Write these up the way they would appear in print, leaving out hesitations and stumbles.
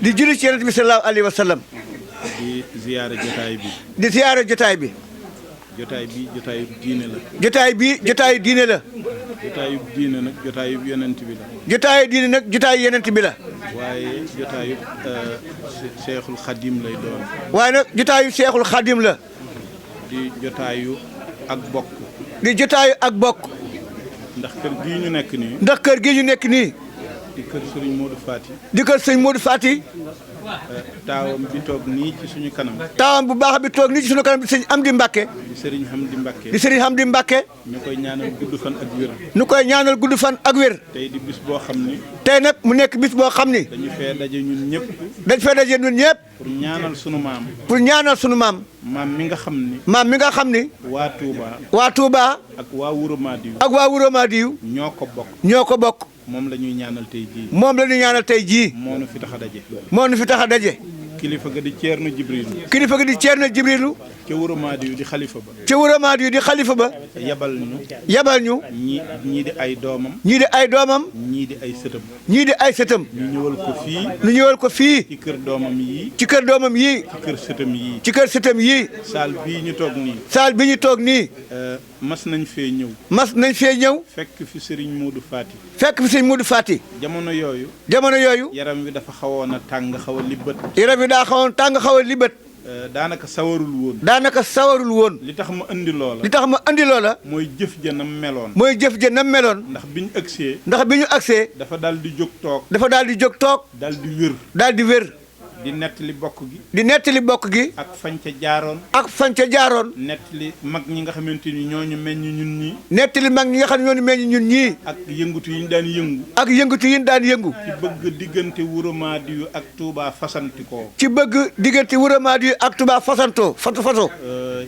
di julli ci Yonent bi sallallahu alayhi wa sallam. di ziyaare jotaay bi. di ziyaare jotaay bi. jotaay bi jotaayu diine la. jotaay bi jotaayu diine la. jotaayu diine nag jotaayu yonent bi la. jotaayu diine nag jotaayu yonent bi la. waaye jotaayu Seexul Xadim lay doon. waaye nag jotaayu Seexul Xadim la. di jotaayu ak bokk. di jotaayu ak bokk. ndax kër gii ñu nekk nii. ndax kër gii ñu nekk nii. di kër Sëriñ Modou Fati. di kër Sëriñ Modou Fati. taawam bi toog nii ci suñu kanam. taawam bu baax bi toog nii ci suñu kanam di sëriñ Amdi Mbàkke. di Sëriñ Hamdi Mbàkke. di Sëriñ Hamdi Mbàkke. ñu koy ñaanal gudd fan ak wér. ñu koy ñaanal gudd fan ak wér. tey di bis boo xam ni. tey nag mu nekk bis boo xam ni. dañu fee daje ñun ñëpp. dañ fee daje ñun ñëpp. pour ñaanal sunu maam. pour ñaanal sunu maam. maam mi nga xam ni. maam mi nga xam ni. waa Touba. waa Touba. ak waa Wuro Madiou. ak waa Wuro Madiou. ñoo ko bokk. ñoo ko bokk. moom la ñuy ñaanal tey jii. moom la ñuy ñaanal tey jii. moo nu fi tax a daje. moo nu fi tax a daje. kilifa ga di Ceerno Jibrilu. kilifa ga di Ceerno Jibrilu. ca Wuro Madiou di xalifa ba. ca Wuro Madiou di xalifa ba. yabal ñu. yabal ñu. ñii di ay doomam. ñii di ay doomam. ñii di ay sëtam. ñii di ay sëtam. ñu ñëwal ko fii. ñu ñëwal ko fii. ci kër doomam yii. ci kër doomam yii. ci kër sëtam yii. ci kër sëtam yii. saal bii ñu toog nii. saal bi ñu toog nii. mas nañ fee ñëw. mas nañ fee ñëw. fekk fi Serigne Modou Fati. fekk fi Serigne Modou Fati. jamono yooyu. jamono yooyu. yaram wi dafa xawoon a tàng xaw a libbat. yaram wi daa xawoon tàng xaw a libbat. daanaka sawarul woon. daanaka sawarul woon. li tax ma andi loola. li tax ma andi loola. mooy jëf ja nam meloon. mooy jëf ja nam meloon. ndax bi ñu agsee. ndax bi ñu agsee. dafa daal di jóg toog. dafa daal di jóg toog. daal di wér. daal di wér. di nettali bokk gi. di nettali bokk gi. ak fañ ca jaaroon. ak fañ ca jaaroon. nettali mag ñi nga xamante ni ñooñu meññ ñun ñii. nettali mag ñi nga xam ne ñooñu meññ ñun ñii. ak yëngutu yi ñu daan yëngu. ak yëngutu yi ñu daan yëngu. ci bëgg diggante Wuro Madiou ak Touba fasantikoo. ci bëgg diggante Wuro Madiou ak Touba fasanto fato.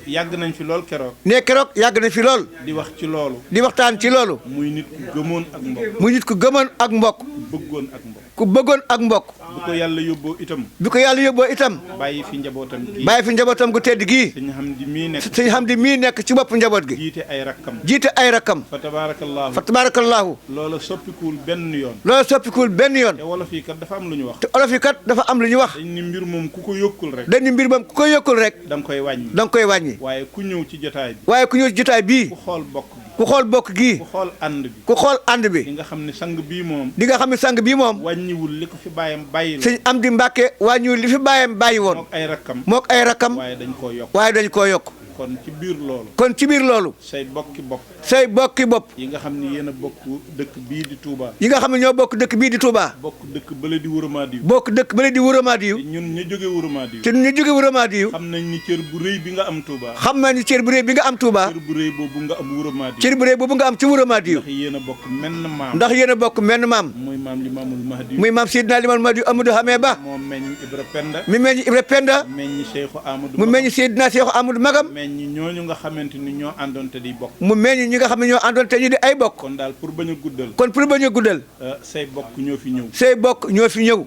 yàgg nañ fi lool keroog. ne keroog yàgg nañ fi lool. di wax ci loolu. di waxtaan ci loolu. muy nit ku gëmoon ak mbokk. muy nit ku gëmoon ak mbokk. bëggoon ak mbokk. ku bëggoon ak mbokk. bu ko yàlla yóbboo itam. bi ko yàlla yóbboo itam. bàyyi fi njabootam gii. bàyyi fi njabootam gu tedd gii. sëñ Hamdi mii nekk. sëñ Hamdi mii nekk ci bopp njaboot gi. jiite ay rakkam. jiite ay rakkam. fa tabaarakallaahu. fa tabaarakallaahu. loola soppikuwul benn yoon. loolu soppikuwul benn yoon. te wolof yi kat dafa am lu ñu wax. te olof yi kat dafa am lu ñu wax. dañ ni mbir moom ku ko yokkul rek. dañ ni mbir moom ku ko yokkul rek. da nga koy wàññi. da nga koy wàññi. waaye ku ñëw ci jotaay bi. waaye ku ñëw ci jotaay bii. ku xool bokk gi. ku xool bokk gii. ku xool ànd bi. ku xool ànd bi. di nga xam ne sang bii moom. di nga xam ne sang bii moom. wàññiwul li ko fi bàyyam bàyyi la. sëñ Amdi Mbàkke wàññiwul li fi bàyyam bàyyi woon. mook ay rakkam. mook ay rakkam. waaye dañ koo yokk. waaye dañ koo yokk. kon ci biir loolu. kon ci biir loolu. say bokki bopp. say bokki bopp. yi nga xam ne yéen a bokk dëkk bii di Touba. yi nga xam ne ñoo bokk dëkk bii di Touba. bokk dëkk bële di Wuro Madiou. bokk dëkk bële di Wuro Madiou. ñun ñu jóge Wuro Madiou. te ñu jóge Wuro Madiou. xam nañ ni cër bu rëy bi nga am Touba. xam nañ ni cër bu rëy bi nga am Touba. cër bu rëy boobu nga am Wuro Madiou. cër bu rëy boobu nga am ci Wuro Madiou. ndax yéen a bokk menn maam. ndax yéen a bokk menn maam. muy maam Limaamul Mahdi. muy maam Seydina Limaamul Mahdi Amadou Hamee Ba. moo meññ Ibra Penda. mi meññ Ibra Penda. meññ Cheikhu Amadou. mu meññ Seydina Cheikhu Amadou Magam. meññ ñooñu nga xamante ni ñoo àndoon te di bokk. mu meññ ñi nga xam ne ñoo àndoon te ñu di ay bokk. kon daal pour bañ a guddal. kon pour bañ a guddal. say bokk ñoo fi ñëw. say bokk ñoo fi ñëw.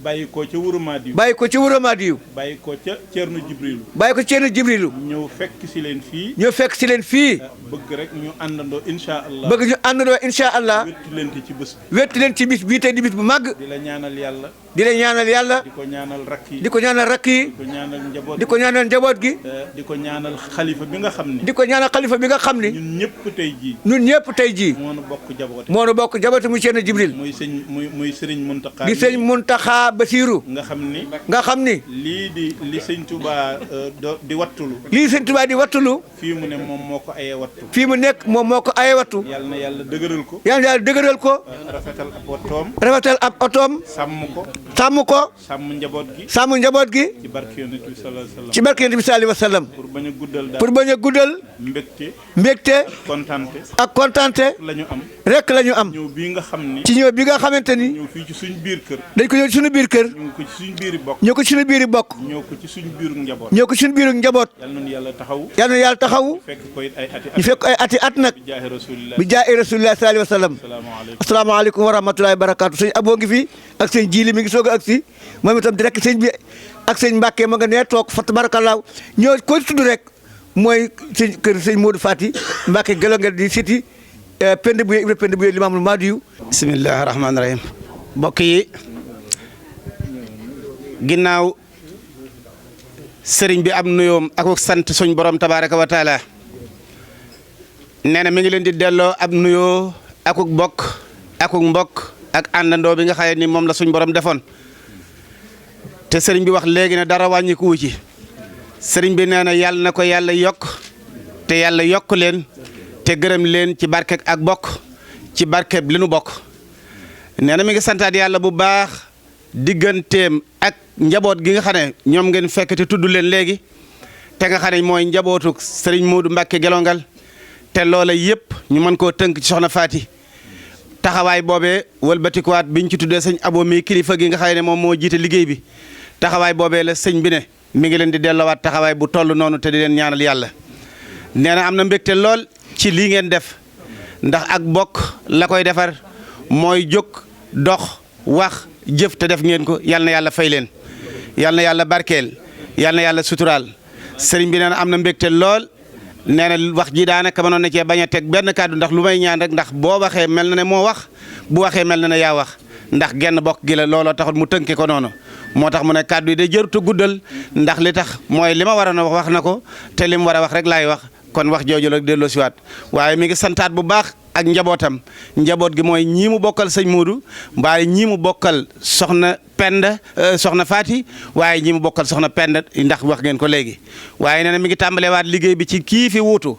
bàyyi ko ca Wuro Madiou. bàyyi ko ci Wuro Madiou. bàyyi ko ca Ceerno Jibrilu. bàyyi ko Ceerno Jibrilu. ñëw fekk si leen fii. ñëw fekk si leen fii. bëgg rek ñu àndandoo incha allah. bëgg ñu àndandoo incha allah. wétti leen ci bés bi. wétti leen ci bis bii tey di bis bu màgg. di la ñaanal yàlla. di la ñaanal yàlla. di ko ñaanal rakk yi. di ko ñaanal rakk yi. di ko ñaanal njaboot di ko ñaanal njaboot gi. di ko ñaanal xalifa bi nga xam ni. di ko ñaanal xalifa bi nga xam ni. ñun ñëpp tey jii. ñun ñëpp tey jii. moo nu bokk jaboote. moo nu bokk jaboote mu Ceerno Jibril. muy sëñ muy sëriñ Muntaxa. di sëñ Muntaxa Basiiru. nga xam ni. nga xam ni. li sëñ Touba di wattulu. lii sëñ Touba di wattulu. fii mu ne moom moo ko ayee wattu. fii mu nekk moom moo ko ayee wattu. yàlla na yàlla dëgëral ko. yàlla na yàlla dëgëral ko. rafetal ab wattoom. rafetal ab otoom. sàmm ko. sàmm ko. sàmm njaboot gi. sàmm njaboot gi. ci barke Yonent bi sallallahu alayhi wa sallam. ci barke Yonent bi sallallahu alayhi wa sallam. pour bañ a guddal daal. pour bañ a guddal. mbégte. kontante. ak kontante. la ñu am. rek la ñu am. ñëw bii nga xam ni. ci ñëw bi nga xamante ni. ñëw fii ci suñ biir kër. dañ ko ñëw ci suñu biir kër. ñëw ko ci suñ biiri bokk. ñëw ko ci suñu biiri bokk. ñëw ko ci suñ biiru njaboot. ñëw ko ci suñu biiru njaboot. yal na yàlla taxaw. yal na yàlla taxaw. fekk ko it ay ati at. ñu fekk ay ati at nag. bi jaahi rasulillah. bi jaahi rasulillah sallallahu alayhi wa sallam. asalaamaaleykum wa rahmatulahi wa barakaatu. sëñ Aboo ngi fi ak sëñ Jiili mi ngi soog a agsi moom itam di rek sëñ bi ak sëñ Mbàkke ma nga nee toog fa tabarakallah ñoo koy tudd rek mooy sëñ kër sëñ Modou Fati Mbàkke Gelongal di siti Penda Bouye Ibra Penda Bouye Limaamul Mahdiyu. bismillahi rahmaani rahim mbokk yi ginnaaw sëriñ bi am nuyoom ak sant suñ borom tabaraka wa taala nee na mi ngi leen di delloo ab nuyoo akuk bokk akuk mbokk ak àndandoo bi nga xaye ni moom la suñ borom defoon te sëriñ bi wax léegi ne dara wàññikuwu ci sëriñ bi nee na yàlla na ko yàlla yokk te yàlla yokk leen te gërëm leen ci barkeb ak bokk ci barkeb li nu bokk nee na mi ngi santaat yàlla bu baax digganteem ak njaboot gi nga xam ne ñoom ngeen fekk te tudd leen léegi te nga xam ne mooy njabootu sëriñ Modou Mbacke Gelongal te loola yëpp ñu mën koo tënk ci soxna Faati taxawaay boobee wëlbatikuwaat biñ ci tuddee sëñ Abo mi kilifa gi nga xam ne moom moo jiite liggéey bi taxawaay boobee la sëñ bi ne mi ngi leen di delloowaat taxawaay bu toll noonu te di leen ñaanal yàlla nee na am na mbégte lool ci lii ngeen def ndax ak bokk la koy defar mooy jóg dox wax jëf te def ngeen ko yal na yàlla fay leen yal na yàlla barkeel yal na yàlla suturaal sëriñ bi nee na am na mbégte lool nee na wax ji daanaka mënoon na cee bañ a teg benn kàddu ndax lu may ñaan rek ndax boo waxee mel na ne moo wax bu waxee mel na ne yaa wax ndax genn bokk gi la looloo taxul mu tënke ko noonu moo tax mu ne kàddu yi de jërutu guddal ndax li tax mooy li ma war a wax na ko te li mu war a wax rek laay wax kon wax jooju la delloo siwaat waaye mi ngi santaat bu baax ak njabootam njaboot gi mooy ñii mu bokkal sëñ Modou waaye ñii mu bokkal soxna Penda soxna Faati waaye ñii mu bokkal soxna Penda ndax wax ngeen ko léegi waaye nee na mi ngi tàmbalewaat liggéey bi ci kii fi wuutu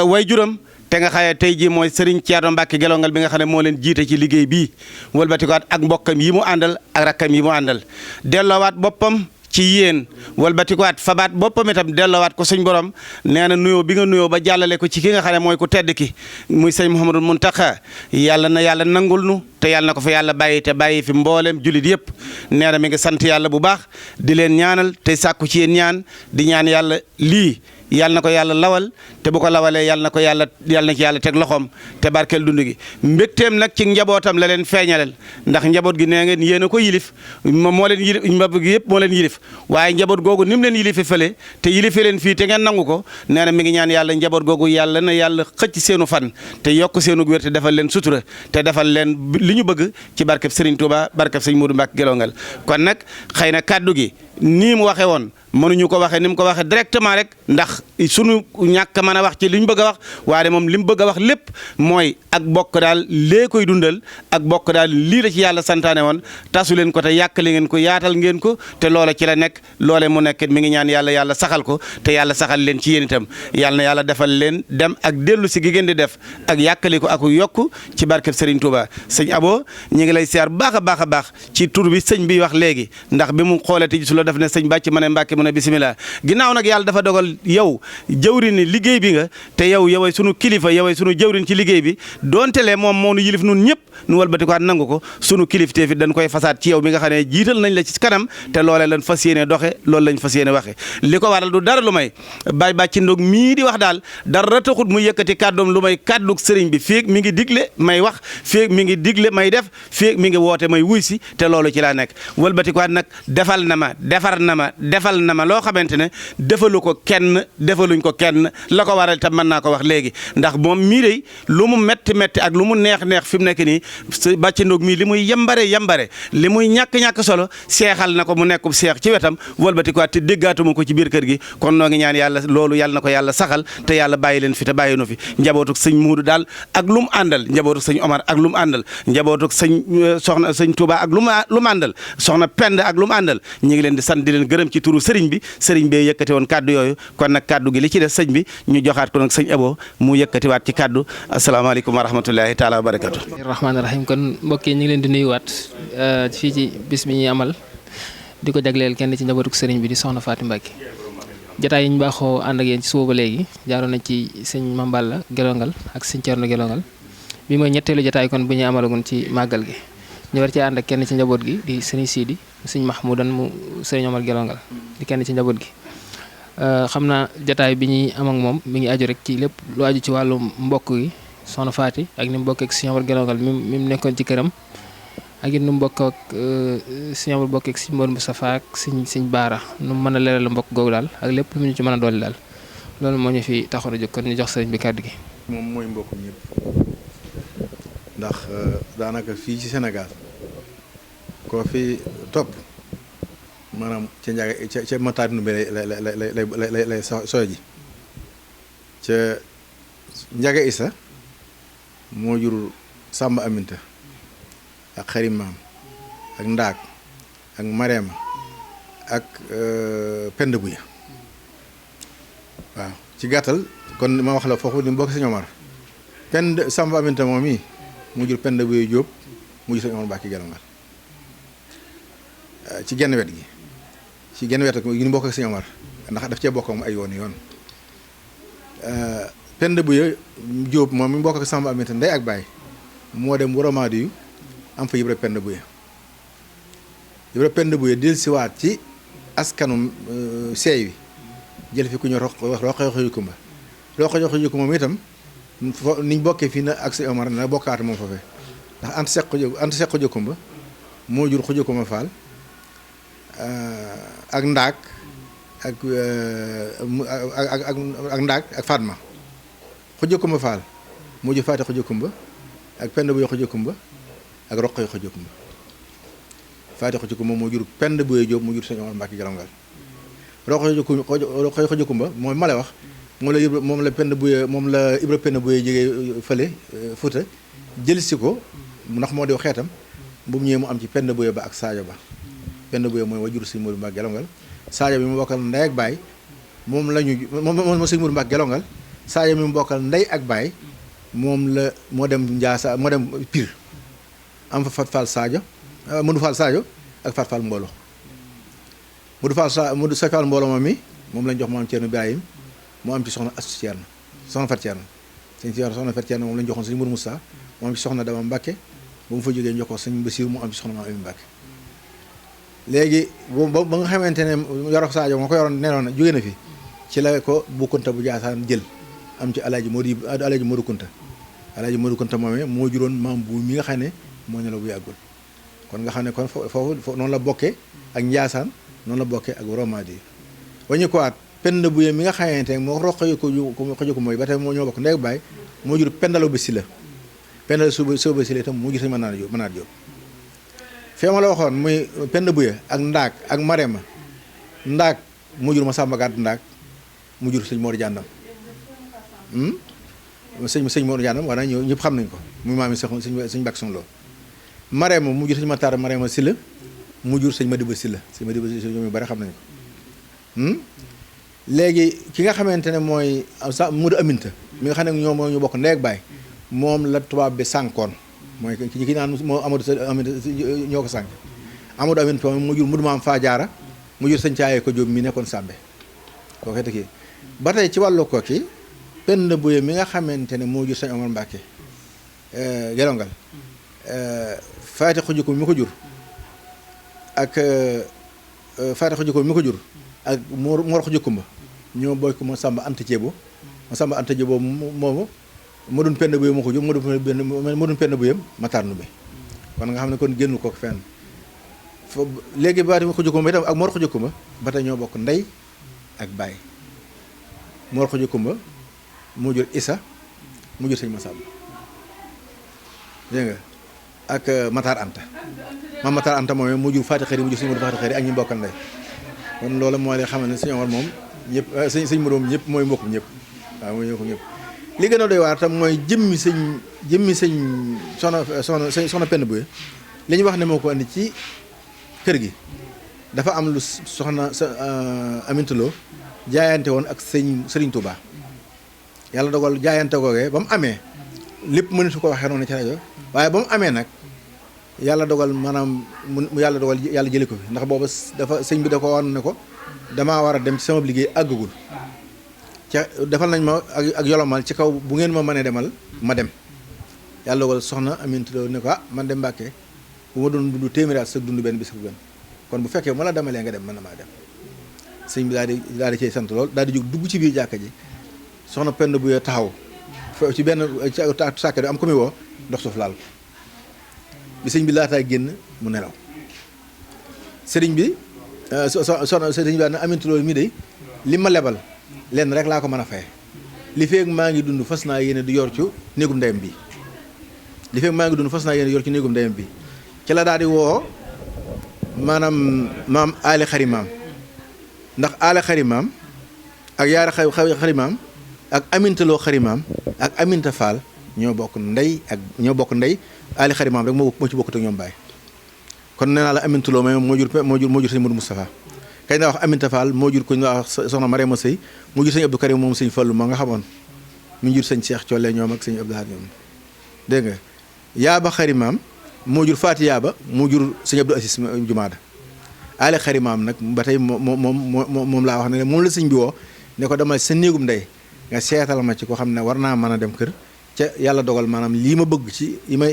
way juram te nga xaye tey jii mooy Serigne Thierno Mbacke Gelongal bi nga xam ne moo leen jiite ci liggéey bii wëlbatikuwaat ak mbokkam yi mu àndal ak rakkam yi mu àndal delloowaat boppam ci yéen walbatikuwaat fabaat boppam itam delloowaat ko suñ borom nee na nuyoo bi nga nuyoo ba jàllale ko ci ki nga xam ne mooy ku tedd ki muy sëñ Mouhamadou Mountakha yàlla na yàlla nangul nu te yàlla na ko fa yàlla bàyyi te bàyyi fi mboolem julit yëpp nee na mi ngi sant yàlla bu baax di leen ñaanal te sàkku ci yéen ñaan di ñaan yàlla lii yàlla na ko yàlla lawal te bu ko lawalee yàlla na ci yàlla teg loxoom te barkeel dund gi mbégteem nag ci njabootam la leen feeñalal ndax njaboot gi nee ngeen yéen a ko yilif moo leen yilif njaboot gi yëpp moo leen yilif waaye njaboot googu ni mu leen yilife fële te yilife leen fii te ngeen nangu ko nee na mi ngi ñaan yàlla njaboot googu yàlla na yàlla xëcc seenu fan te yokk seenu wér te defal leen sutura te defal leen li ñu bëgg ci barkeb Serigne Touba barkeb Serigne Modou Mbacke Gelongal kon nag xëy na kàddu gi nii mu waxee woon mënuñu ko waxee ni mu ko waxee directement rek ndax sunu ñàkk mën a wax ci li ñu bëgg a wax waaye moom li mu bëgg a wax lépp mooy ak bokk daal lee koy dundal ak bokk daal lii la ci yàlla santaane woon tasu leen ko te yàkkali ngeen ko yaatal ngeen ko te loola ci la nekk loole mu nekk mi ngi ñaan yàlla saxal ko te yàlla saxal leen ci yéen itam yàlla na yàlla defal leen dem ak dellu si gi ngeen di def ak yàkkali ko ak yokku ci barkeb Serigne Touba sëñ Abo ñu ngi lay siyaar baax a baax ci tur bi sëñ bi wax léegi ndax bi mu xoolee ti su la def ne sëñ bàcc ma ne Mbàkke mu ne bisimilah ginnaaw nag yàlla dafa dogal yow jëwrin ni liggéey bi nga te yow sunu kilifa yoway sunu jëwrin ci liggéey bi donte le moom moo nu yilif nun ñëpp nu walbati ko at nangu ko sunu kilifteef it dañ koy fasaat ci yow mi nga xam ne jiital nañ la ci kanam te loolee lañ fas yéene doxe loolu lañ fas yéene waxe li ko waral du dara lu may Baye Bàcci Ndog mii di wax daal dara taxut mu yëkkati kàddoom lu may kàddug sëriñ bi fii mi ngi digle may wax fii mi ngi digle may def fii mi ngi woote may wuy si te loolu ci laa nekk walbati ko at nag defal na ma loo xamante ne defalu ko kenn defaluñ ko kenn la ko waral tam mën naa ko wax léegi ndax moom mii day lu mu metti ak lu mu neex fi mu nekk nii Bàcci Ndog mii li muy yambare li muy ñàkk solo seexal na ko mu nekkub seex ci wetam wëlbati ko te déggaatuma ko ci biir kër gi kon noo ngi ñaan yàlla loolu yàlla na ko yàlla saxal te yàlla bàyyi leen fi te bàyyi nu fi njabootuk sëñ Muudu daal ak lu mu àndal njabootuk sëñ Omar ak lu mu àndal njabootuk soxna sëñ Touba ak lu mu àndal soxna Pend ak lu mu àndal ñu ngi leen di sant di leen gërëm ci turu sëriñ bi yëkkati woon kàddu yooyu kon nag kàddu gi li ci des sëñ bi ñu joxaat ko nag sëñ Abo mu yëkkatiwaat ci kàddu asalaamaaleykum wa rahmatullahi taala wa barakatu rahmaani rahim kon mbokk yi ñu ngi leen di nuyuwaat fii ci bis bi ñuy amal di ko jagleel kenn ci njabootuk sëriñ bi di soxna Faty Mbacke jotaay yi ñu baaxoo ànd ak yéen ci suba ba léegi jaaroon na ci sëñ Mamballa Gelongal ak sëñ Thierno Gelongal bi mooy ñetteelu jotaay kon bu ñuy amalagun ci màggal gi ñu war ci ànd ak kenn ci njaboot gi di sëriñ Sidi sëñ Mahmoudan mu sëriñ Omar Gelongal di kenn ci njaboot gi xam naa jotaay bi ñuy am ak moom mi ngi aju rek ci lépp lu aju ci wàllu mbokk gi soxna Faty ak ni mu bokk ak sëñ Omar Gelongal mi mu nekkoon ci këram ak it nu mu bokk ak sëñ Omar bokk ak sëñ Mor Moustapha ak sëñ Baara nu mu mën a leeral mbokk googu daal ak lépp lu ñu ci mën a dolli daal loolu moo ñu fi taxoon a jóg kon ñu jox sëriñ bi kàddu gi. moom mooy mbokk ñëpp ndax daanaka fii ci Sénégal koo fi topp maanaam ca njaaga ca mataat nu lay sooy ji ca Njaga Isa moo jur Samba Aminta ak Xarimaam ak Ndaak ak Mareema ak Penda Buya waaw ci gàttal kon ma wax la foofu ni mu bokk Sëñ Omar Samba Aminta moom mi mu jur Penda Buya Jóob mu jur Sëñ Omar Mbàkke Gelongal ci genn wet gi ci genn wet ak ñu bokk ak Sëñ Omar ndax daf cee bokk am ay yoon Penda Buya Jóob moom mi bokk ak Samba Aminta ndey ak baay moo dem Wuramaadi yu am fa Ibra Penda Buya dellusiwaat ci askanu seey wi jël fi ku ñu Roqee Kumba Roqee Kumba moom itam niñ bokkee fii na ak Sëñ Omar na bokkaat moom foofee ndax Anta Seq Xuja Kumba moo jur Xuja Kumba Faal ak Ndaak ak Ndaak ak Fatma Xuja Kumba Faal moo jur Faati Xuja Kumba ak Penda Buya Xuja Kumba ak Roqee Xuja Kumba Faati Xuja Kumba moo jur Penda Buya Jóob moo jur Sëñ Omar Mbàkke Gelongal Roqee Xuja Kumba mooy ma la wax moom la Penda Buya moom la Ibra Penda Buya jógee fële Fuuta jël si ko ndax moo diw xeetam bu mu ñëwee mu am ci Penda Buya ba ak Sadio Ba Penda Buya mooy wajur Sëñ Moodu Mbàkke Gelongal Sadio bi mu bokkal ndey ak baay moom Sëñ Moodu Mbàkke Gelongal Sadio mi mu bokkal ndey ak baay moom la moo dem Ndiassa moo dem Pire am fa Fat Fall Sadio Modou Fall Sadio ak Fat Fall Mbolo Modou Fall Mbolo moom lañ jox maam Thierno Ibrahim moo am ci soxna Astou Thierno soxna Fat Thierno sëñ soxna Fat Thierno moom lañ joxoon sëñ Mourou Moussa moo am ci soxna Dama Mbacke ba mu fa jógee jox ko sëñ Bassirou mu am ci soxna maam Amy Mbacke léegi ba nga xamante ne Yoro Sadio moo ko yoroon neloon na jóge na fi ci la ko bu Kunta bu Jaasaan jël am ci alaaji Modou Kunta alaaji Modou Kunta moomee moo juróon maam bu mi nga xam ne moo ne la bu yàggul kon nga xam ne kon foofu noonu la bokkee ak Njaasaan noonu la bokkee ak Romadi wañu ko waat pend bu mi nga xamante ne moo roqoyu ko mooy ba tey moo ñoo bokk ndey baay moo jur pendalo ba si la pendal soo ba si la itam moo jur sañ mënaat jóob fee ma la waxoon muy pend bu ak ndaak ak marema ndaak moo jur ma sàmba gàdd ndaak mu jur sëñ Mor Jàndam sëñ Mor Jàndam war na ñëw ñëpp xam nañ ko muy maam yi sëñ Bakk Soxna Lo marema mu jur sëñ Matar marema si la mu jur sëñ Madiba Silla sëñ Madiba Silla ñoom yu bari xam nañ ko léegi ki nga xamante ne mooy sa Modou Aminta mi nga xam ne ñoom ñu bokk ndey ak baay moom la tubaab bi sànkoon mooy ki naan moo Amadou Aminta ñoo ko sànk Amadou Aminta mu jur Modou Maam Faa Jaara mu jur sëñ Caaye ko Jóob mi nekkoon Sàmbe kooku it kii ba tey ci wàllu kooki penn buye mi nga xamante ne moo jur sëñ Omar Mbàkke gelongal faati xujuko mi ko jur ak faati xujuko mi ko jur ak Mor Xujukumba ñoo boy ko ma Samba Anta Ceebo moomu ma doon penn buye moo ko jur ma doon penn buyem Matar Ndumbe kon nga xam ne kon génn ko fenn léegi baati Xujukumba itam ak Mor Xujukumba ba tey ñoo bokk ndey ak baay Mor Xujukumba moo jur Issa mu jur sëñ Masamba dégg nga ak Matar Anta Matar Anta moom mu jur Faati Xëri mu jur sëñ Modou Faati Xëri ak ñi bokkal ndey kon loolu moo lay xamal ne sëñ Omar moom ñëpp sëñ Modou moom ñëpp mooy mbokkum ñëpp waaw mooy mbokkum ñëpp li gën a doy waar tam mooy jëmmi sëñ soxna penn buye li ñu wax ne moo ko andi ci kër gi dafa am lu soxna Aminta Lo jaayante woon ak Sëriñ Touba yàlla dogal jaayante googee ba mu amee lépp mënatu ko waxee noonu ci rajo waaye ba mu amee nag yàlla dogal maanaam mu yàlla dogal yàlla jëli ko fi ndax booba dafa sëñ bi da ko wan ne ko damaa war a dem ci sama liggéey àggagul ca defal nañ ma ak yolomal ci kaw bu ngeen ma mënee demal ma dem yàlla dogal soxna Aminta Lo ne ko man dem Mbàkke bu ma doon dund téeméeri at sa dund benn bis bu benn kon bu fekkee ma la demalee nga dem mën na maa dem sëñ bi daal di cay sant lool daal di jóg dugg ci biir jàkka ji soxna penn bu taxaw ci benn sàkket bi am ko muy woo ndox suuf laal ko bi sëñ bi laataa génn mu nelaw sëriñ bi soxna sëriñ bi daal ne Aminta Lo mi de li ma lebal lenn rek laa ko mën a fay li feeg maa ngi dund fas naa yéene di yor ci néegum ndeyam bi li feeg maa ngi dund fas naa yéene yor ci néegum ndeyam bi ci la daal di woo maanaam maam aali xari maam ndax aali xari maam ak yaara xari maam ak Aminta Lo xari maam ak Aminta Fall ñoo bokk ndey aali xari maam rek moo ci bokkut ak ñoom baay kon nee naa la Aminta Lo moo jur sëñ Modou Moustapha kañ naa wax Aminta Fall moo jur ko ñu wax soxna Mariama Sëy moo jur sëñ Abdou Karim moom sëñ Fallu ma nga xamoon mu jur sëñ Cheikh Colle ñoom ak sëñ Abdou Lahad ñoom dégg nga yaaba xari maam moo jur Faati Yaaba moo jur sëñ Abdou Assis Jumaada aali xari maam nag ba tey moom laa wax ne moom la sëñ bi woo ne ko demal sa néegum ndey nga seetal ma ci ko xam ne war naa mën a dem kër ca yàlla dogal maanaam lii ma bëgg ci yi may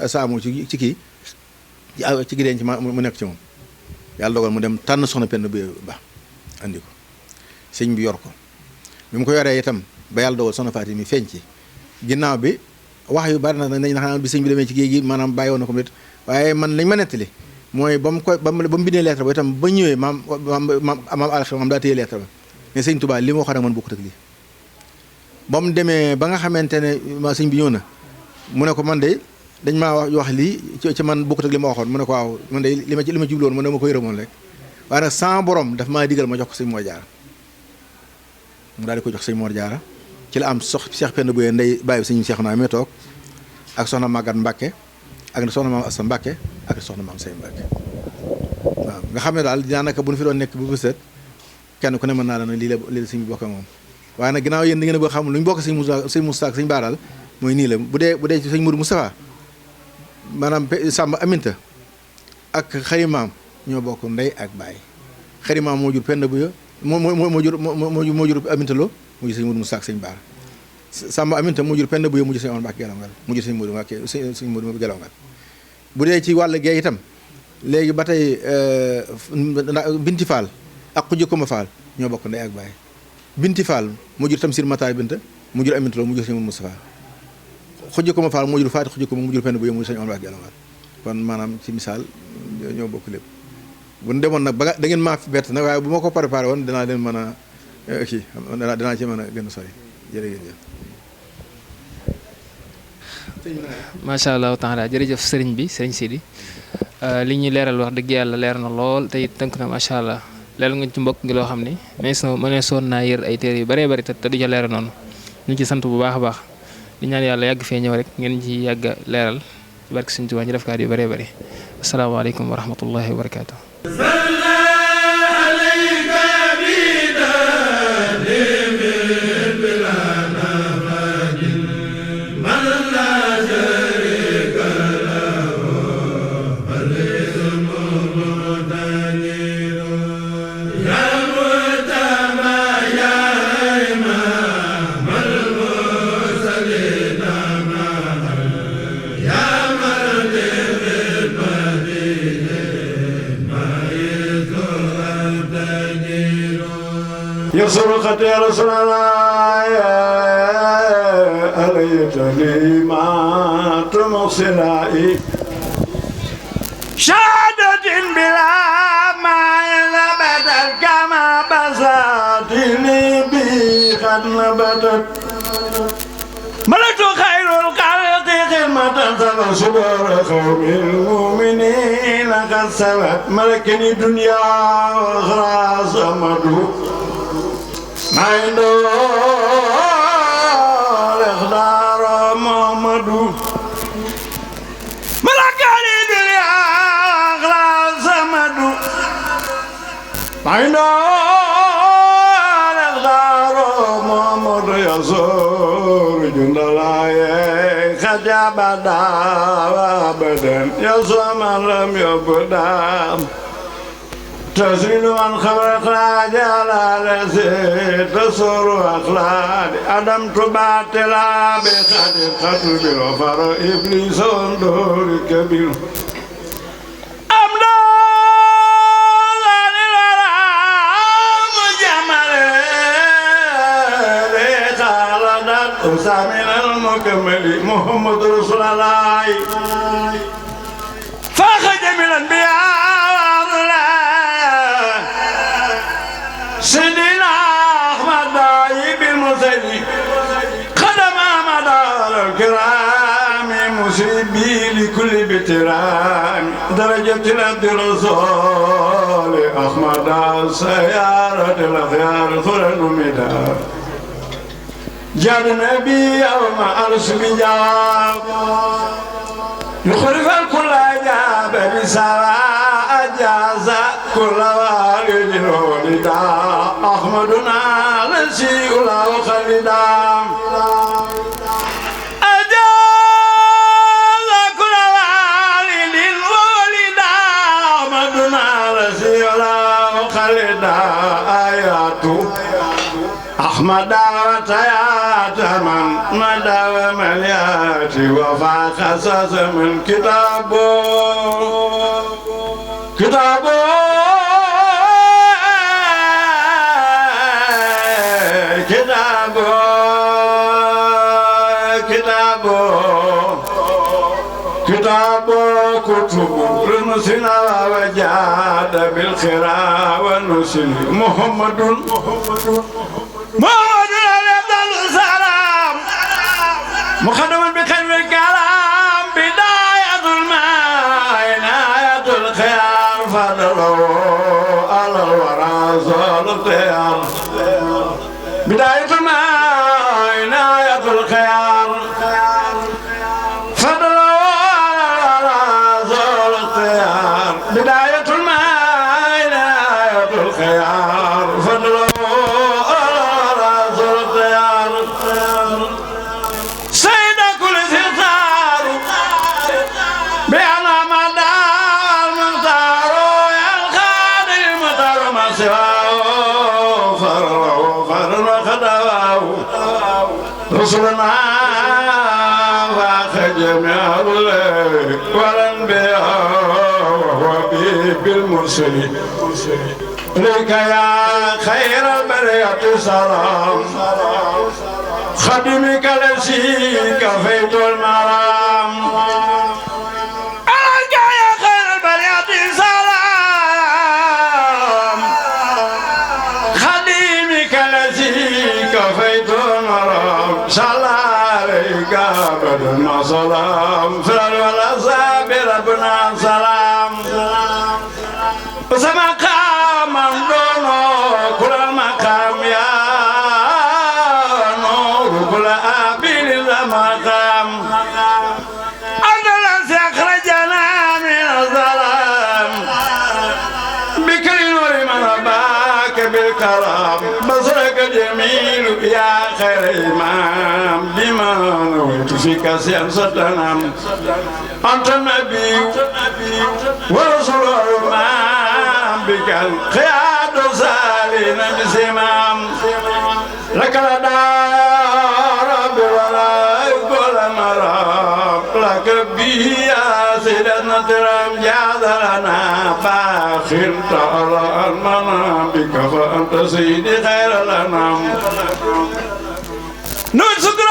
saamu ci kii ci gi denc ma mu nekk ci moom yàlla dogal mu dem tànn soxna penn bu ba andi ko sëñ bi yor ko bi mu ko yoree itam ba yàlla dogal soxna Faati mi feeñ ci ginnaaw bi wax yu bari na nañ xam bi sëñ bi demee ci géej gi maanaam bàyyi woon na ko nit waaye man lañ ma nettali mooy ba mu bindee lettre ba itam ba ñëwee maam alxam maam daa téye lettre ba ne sëñ Tuubaa li ma waxoon ak man bokkut ak lii ba mu demee ba nga xamante ne ma sëñ bi ñëw na mu ne ko man de dañ maa wax lii ci man bokkut ak li ma waxoon mu ne ko waaw man de li ma jubloon man dama ko yërëmoon rek waaye nag sans borom daf maa digal ma jox ko sëñ Mor Jaara mu daal di ko jox sëñ Mor Jaara ci la am Cheikh penn bu ndey bàyyi sëñ Cheikh naa mi toog ak soxna Magat Mbàkke ak soxna maam Assa Mbàkke ak soxna maam Say Mbàkke waaw nga xam ne daal daanaka bu ñu fi doon nekk bu bët kenn ku ne mën naa la ne lii la sëñ bi bokk ak moom waaye nag ginnaaw yéen da ngeen a bëgg xam lu ñu bokk sëñ Moussa ak sëñ Baara daal mooy nii la bu dee ci sëñ Modou Moustapha maanaam Samba Aminta ak xarimaam ñoo bokk ndey ak baay xarimaam moo jur Penda Buya moo jur Aminta Lo mu jur sëñ Modou Moustapha ak sëñ Baara Samba Aminta moo jur Penda Buya mu jur sëñ Omar Mbacke Gelongal mu jur sëñ Modou Mbacke sëñ Modou Gelongal bu dee ci wàll gee itam léegi ba tey Binti Fall ak Xuja Koma Fall ñoo bokk ndey ak baay Binti Fall moo jur Tamsir Matar Binta mu jur Aminta Lo mu jur sëñ Modou Moustapha Xuja Koma Fall moo jur Faati Xuja Koma mu jur Penda Buya mu jur sëñ Omar Mbacke Gelongal kon maanaam ci misaal ñoo bokk lépp bu ñu demoon nag ba da ngeen maa fi bett nag waaye bu ma ko préparé woon danaa leen mën a kii danaa ci mën a gën a sori jërëjëf. macha allah taala jërëjëf sëriñ bi sëriñ Sidi li ñu leeral wax dëgg yàlla leer na lool te it tënk na macha allah leeral nga ci mbokk ngi loo xam ni mënee soon naa yër ay téere yu bëree bëri te du ca leeral noonu ñu ci sant bu baax a baax di ñaan yàlla yàgg fee ñëw rek ngeen ci yàgg a leeral ci barke Sëriñ Tuubaa ñu def kaat yu bëree bëri asalaamaaleykum wa rahmatullahi wa barakaatu. يسر خطي رسول الله أليتني ما تمصلائي شهادة بلا ما نبت كما بساتني بي قد نبتت ملكت خير الخلق خدمة سبع صبر قوم المؤمنين قد سبت ملكني دنيا وخلاص مدعو ما عنده الإخدار محمد ملكني دنيا وخلاص مدعو ما عنده الإخدار محمد يزور جند الله خجاب أبدا يصوم لم يبدا تسيل عن خبر إخراج على رسي تصور أخلاق أدم تباتلا بخد القتل بالوفر إبليس دور كبير سامين المكمل محمد رسول الله فخد من الانبياء سيدنا احمد دايب المسلي خدم مدار الكرام مسيبي لكل بترام درجة العبد الرسول احمد سيارة الاخيار خلد مدار جاد النبي يوم أرس بجاب يخلف الكل جاب بسواء جاز كل والد ولدا أحمدنا لشيء له خلدا أجاز كل والد ولدا أحمدنا لشيء له خلدا آياته أحمد وتيات من مدى ومليات وفاق خصص من كتابه كتابه كتابه كتابه كتابه كتب لنسنا وجاد بالخيرا ونسل محمد عليه السلام مقدما بخير الكلام بداية الماء نهاية الخيار فضله على الورى الخيار بداية الماء نهاية الخيار فضله على الخيار بداية الماء نهاية الخيار فضله سيدك رسلنا فاخ جميع والأنبياء وهو بالمرسلين إليك يا خير البرية سلام خدمك الذي كفيت المرام إليك يا خير البرية سلام خدمك الذي كفيت المرام صلى عليك أبدا ما سلام فلان ولا صابر ربنا سلام وسما قام دونو كل مقام يا نور كل أبيل المقام أنت الذي أخرجنا من الظلام بكل نور من رباك بالكرام بصرك جميل يا خير إمام بما نويت فيك سياسة أنت النبي ورسول الرحمن بك القياد سالين بسمام لك الدار رب ولا يقول مرام لك به يا سيدنا ترام جاد لنا فاخر تعالى المنام بك فأنت سيدي خير لنا نشكر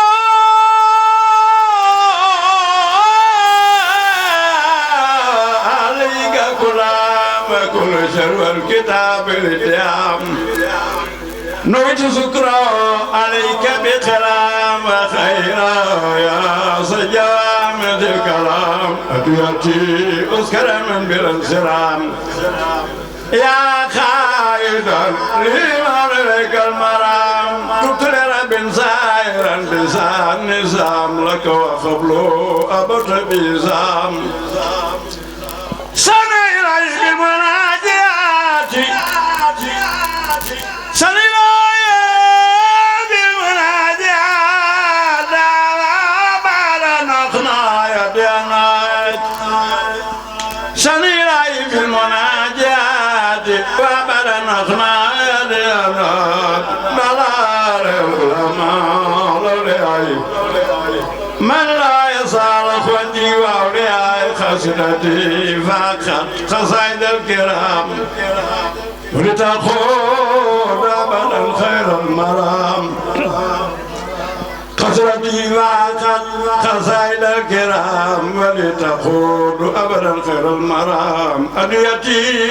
كل شر الكتاب الاتيام نويت شكرا عليك بكلام وخيرا يا سجام الكلام أبيتي أذكر من بالانسلام يا خائدا لمن لك المرام قلت لرب سائرا بسان نظام لك وقبله أبت بزام سنة إليك المناجات سنة إليك المناجات بعد نخنا يدينات سنة إليك المناجات وبعد نخنا يدينات بلار العلماء لوليائي من لا يصالح وجهي وأوليائي خسرتي فقط قصائد الكرام ولتقود أبدا الخير المرام خسرتي فقط قصائد الكرام ولتقود أبدا الخير المرام أديتي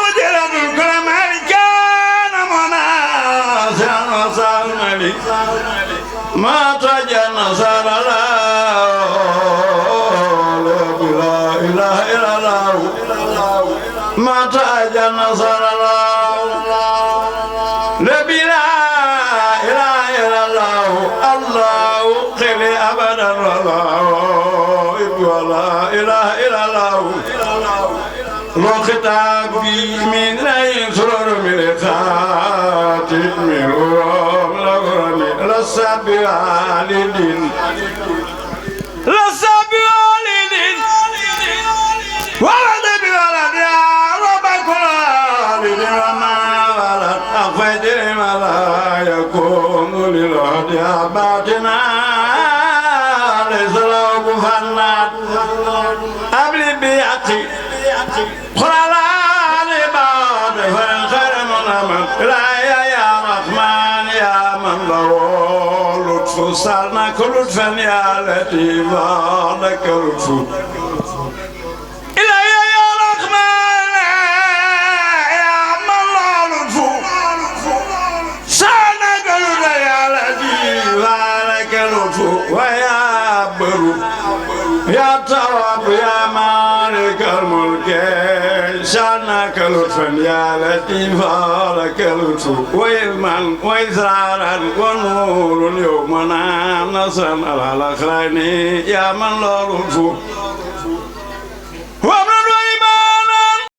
مجرد الكرم كان مناسا وصالملي ما تجنس لا إله إلا الله ما تجنس لا إله إلا الله الله قل أبدا ولا إله إلا الله لو خطابي من لا ينصر من خاتم من أرام لغرمي لسب والدين لسب والدين ولد بولد يا رب كل والد وما ولد أخفجر ما لا يكون للعد يا باطنا ليس له كفنات أبلي بيعتي قرآن بعد فالخير منامت لا يا رحمن يا من له لطف صارناك لطفا يا لطيف لك لطف إلا يا رحمن يا من له لطف صارناك لطفا يا لطيف لك لطف ويا برو يا تواب يا مالك الملك شانك لطفا يا لطيف لك لطف وإلما وإسرارا ونور يومنا نصرا على الأخرين يا من له لطف